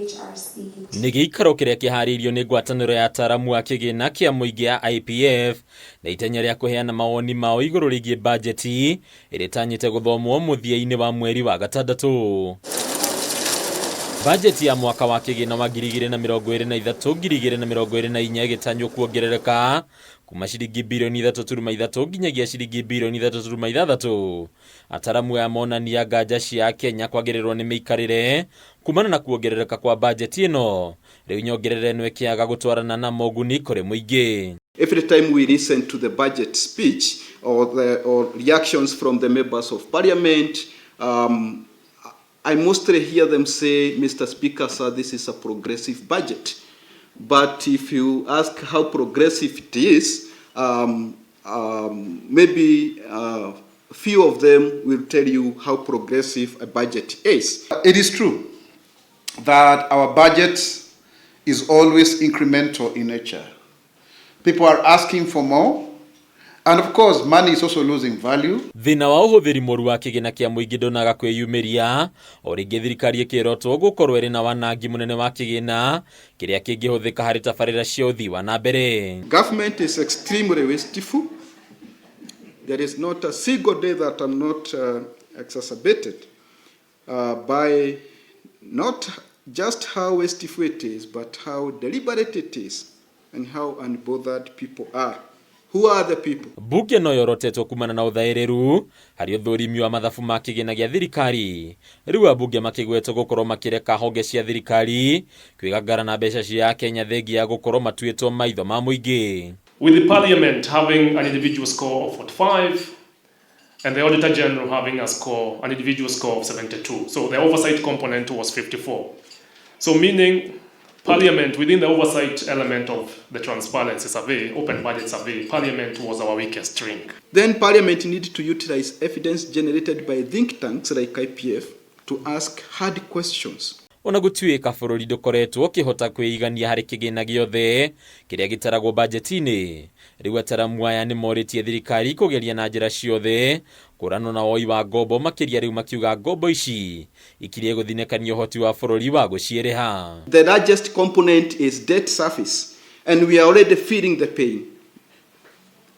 KHRC. Nĩ gĩikaro kĩrĩa kĩharĩirio nĩ ngwatanĩro ya ataaramu a kĩgĩna kĩa mũingĩ ya IPF na itanya rĩa kũheana mawoni mao igũrũ rĩgiĩ bajeti ĩrĩa ĩtanyĩte gũthomwo mũthia-inĩ wa mweri wa gatandatũ. Bajeti ya mwaka wa kĩgĩna wa 2023 2024 ĩgĩtanywo kuongerereka kuma ciringi birioni 3.3 nginyagia ciringi birioni 3.6. Ataramu aya monania nganja cia Kenya kwagĩrĩrwo nĩ mĩikarĩre kumana na kuongerereka kwa bajeti ĩno. Rĩu nyongerera ĩno ĩkĩaga gũtwarana na moguni kũrĩ mũingĩ. Every time we listen to the budget speech or reactions from the members of parliament, I mostly hear them say, "Mr. Speaker, sir, this is a progressive budget." But if you ask how progressive it is, maybe few of them will tell you how progressive a budget is. It is true that our budget is always incremental in nature. People are asking for more, and of course, money is also losing value. Thĩna wa ũhũthĩri mũru wa kĩgĩna kĩa mũingĩ ndũnaga kwĩyumĩria o rĩngĩ, thirikari ĩkĩrotwo gũkorwo ĩrĩ na wanangi mũnene wa kĩgĩna kĩrĩa kĩngĩhũthĩka harĩ tabarĩra cia ũthii wa na mbere. Government is extremely wasteful. There is not a single day that I'm not exacerbated by not just how wasteful it is, but how deliberate it is and how unbothered people are. Who are the people? Bunge no yorotetwo kumana na ũthaĩrĩru harĩ ũthũrimi wa mathabu ma kĩgĩna gĩa thirikari. Rĩu ambunge makĩgwetwo gũkorwo makĩreka honge cia thirikari kwĩgangara na mbeca cia Kenya thengia ya gũkorwo matuĩtwo maitho ma mũingĩ. With the parliament having an individual score of 45 and the Auditor General having an individual score of 72. So the oversight component was 54. So meaning parliament, within the oversight element of the transparency survey, open budget survey, parliament was our weakest link. Then parliament need to utilize evidence generated by think tanks like IPF to ask hard questions. Ona gũtuĩka bũrũri ndũkoretwo ũkĩhota kwĩigania harĩ kĩgĩna gĩothe kĩrĩa gĩtaragwo bajeti-inĩ, rĩu ataramu aya nĩ morĩtie thirikari kũgeria na njĩra ciothe kũranwo na woi wa ngombo makĩria, rĩu makiuga ngombo ici ikirie gũthinĩkania ũhoti wa bũrũri wa gũciĩrĩha. The largest component is debt service, and we are already feeling the pain.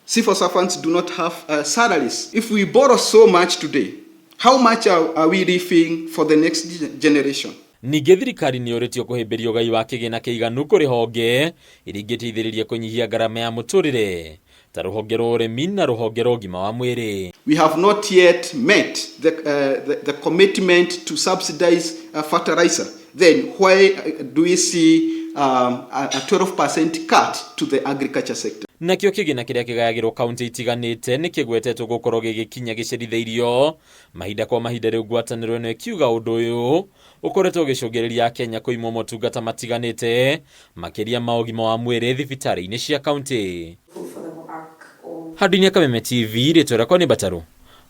Civil servants do not have salaries. If we borrow so much today, how much are we leaving for the next generation? Ningĩ thirikari nĩ yũrĩtio kũhĩmbĩria ũgai wa kĩgĩna kĩiganu kũrĩ honge iria ingĩteithĩrĩria kũnyihia ngarama ya mũtũrĩre ta rũhonge rwa ũrĩmi na rũhonge rwa ũgima wa mwĩrĩ. We have not yet met the commitment to subsidize fertilizer. Then why do we see a 12% cut to the agriculture sector? Nakĩo kĩgĩna kĩrĩa kĩgayagĩrwo kaunti itiganĩte nĩ kĩgwetetwo gũkorwo gĩgĩkinya gĩcerithĩirio mahinda kwa mahinda. Rĩu ngwatanĩro ĩno ĩkiuga ũndũ ũyũ ũkoretwo ũgĩcũngĩrĩria Kenya kũimwo motungata matiganĩte makĩria ma ũgima wa mwĩrĩ thibitarĩ-inĩ cia kaunti. For the work of Handũ-inĩ ya Kameme TV, rĩtwa rĩakwa nĩ Mbatarũ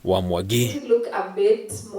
wa Mwangi. Look a bit more.